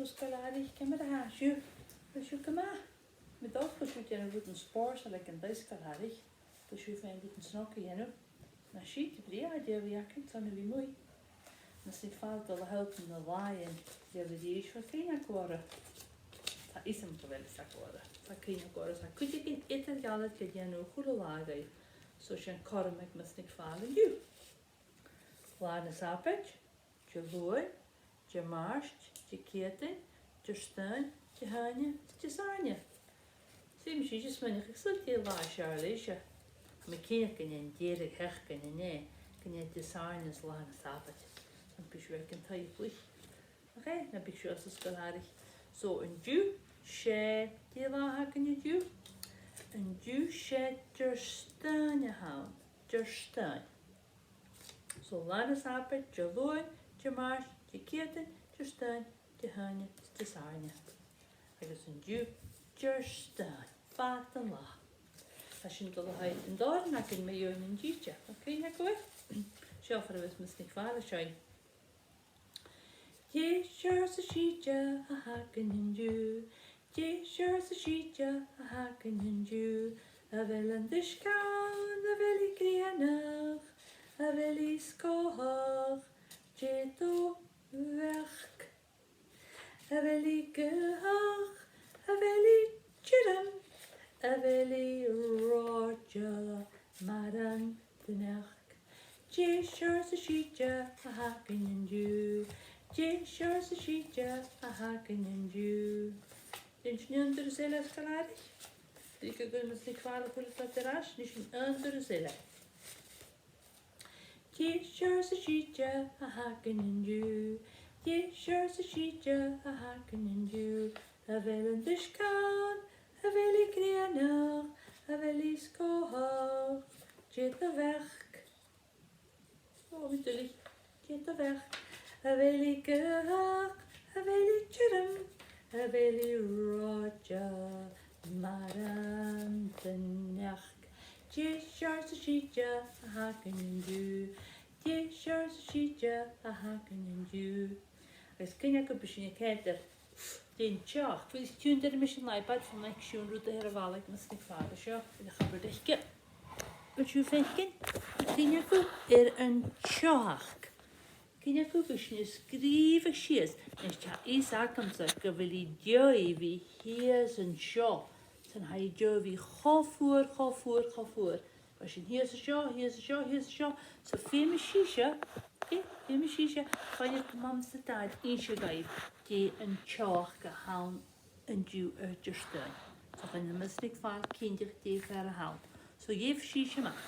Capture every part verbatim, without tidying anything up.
Sgoilearan, ciamar a tha sibh? A bheil sibh gu math? Tha mi an dòchas gu bheil sibh a' dèanamh rudan spòrsail aig an taigh, sgoilearan. Gu bheil sibh a' faighinn rudan snog a dhèanamh. Nach eil sibh brèagha, a Dhia, a bhith againn son a bhith a-muigh. Mus fhàg sinn fàilte do na h-uile làithean a bhios sinn a' faighinn a-mach. Tha fhios agam gu bheil sibh a' faighinn a-mach. Tha cuimhne agam, tha cuideigin eadar-dhealaichte a' dèanamh a h-uile latha agaibh. So sin cothrom aig Miss NicPhàil an-diugh. Latha na Sàbaid, Diluain, Dimàirt, Diciadain, Diardaoin, Dihaoine, Disathairne. Is feumaidh sibhse smaoineachadh airson dè an latha as fheàrr leibhse. Tha mi cinnteach gun e an deireadh-sheachdain a th' ann, gun e Disathairne is Latha na Sàbaid. Tha mi cinnteach gun tèid sibh a-muigh. Ok, na bi sibh às an sgoil-àraich. So an-diugh, 's e, dè an latha a th' againn an-diugh? An-diugh 's e Diardaoin a th' ann. Diardaoin. So Latha na Sàbaid, Diluain, Dimàirt, Diciadain, Diardaoin, Dihaoine, Disathairne. Agus an-diugh, Diardaoin, fad an latha. Tha sinn a' dol a thoirt an t-òran againn mu dheidhinn an t-sìde. Ok, nach eil? Seo far a bheil Miss NicPhàil a' seinn. Dè seòrsa sìde a th' againn an-diugh? Dè seòrsa sìde a th' againn an-diugh? A bheil an t-uisge ann? A bheil i grianach? A bheil i sgòthach? Dè do bheachd? A bheil i gaothach? A bheil i tioram? A bheil i reòite mar an t-sneachd? Dè seòrsa sìde a th' againn an-diugh? Dè seòrsa sìde a th' againn an-diugh? Dèan sinn aon turas eile, a sgoilearan. Bidh gu Miss NicPhàil a' faighinn a-mach air ais, nì sinn aon turas eile. Dè seòrsa sìde a th' againn an-diugh? Dè seòrsa sìde a th' againn an-diugh? A bheil an t-uisge ann? A bheil i grianach? A bheil i sgòthach? Dè do bheachd? Ò, mi duilich. Dè do bheachd? A bheil i gaothach? A bheil i tioram? A bheil i reòite mar an t-sneachd? Dè seòrsa sìde a th' againn an-diugh? Dè seòrsa sìde a th' againn an-diugh? Agus cuimhnichibh gum bi sinn a' coimhead air an teòc. Bidh sinn a' tionndaidh air mission an iPad far nach eil sinn a' dèanamh rud air a' bhalla aig Miss NicPhàil seo, air a' chabad aice. Bheil sibh a' faicinn? Cuimhnichibh air an teòc. Cuimhnichibh gu bheil sinn a' sgrìobhadh sìos. Nis, tha fhios agamsa gu bheil i deònach a bhith shìos an seo. Sin, tha i deònach a bhith cho fuar, cho fuar, cho fuar. Bha sinn shìos an seo, shìos an seo, shìos an seo. So feumaidh sibhse, ok, feumaidh sibhse, faighinn gu Mam 's a Dad innse dhuibh dè an teòc a th' ann an-diugh air Diardaoin. So chan eil Miss NicPhàil cinnteach dè fear a th' ann. So gheibh sibhse a-mach.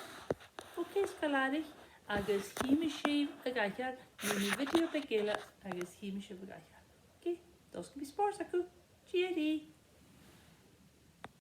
Ok, sgoilearan, agus chì mi sibh a dh'aithghearr, mu dheidhinn video beag eile, agus chì mi sibh a dh'aithghearr. Ok, tòisichidh mi spòrs agaibh. Tìoraidh!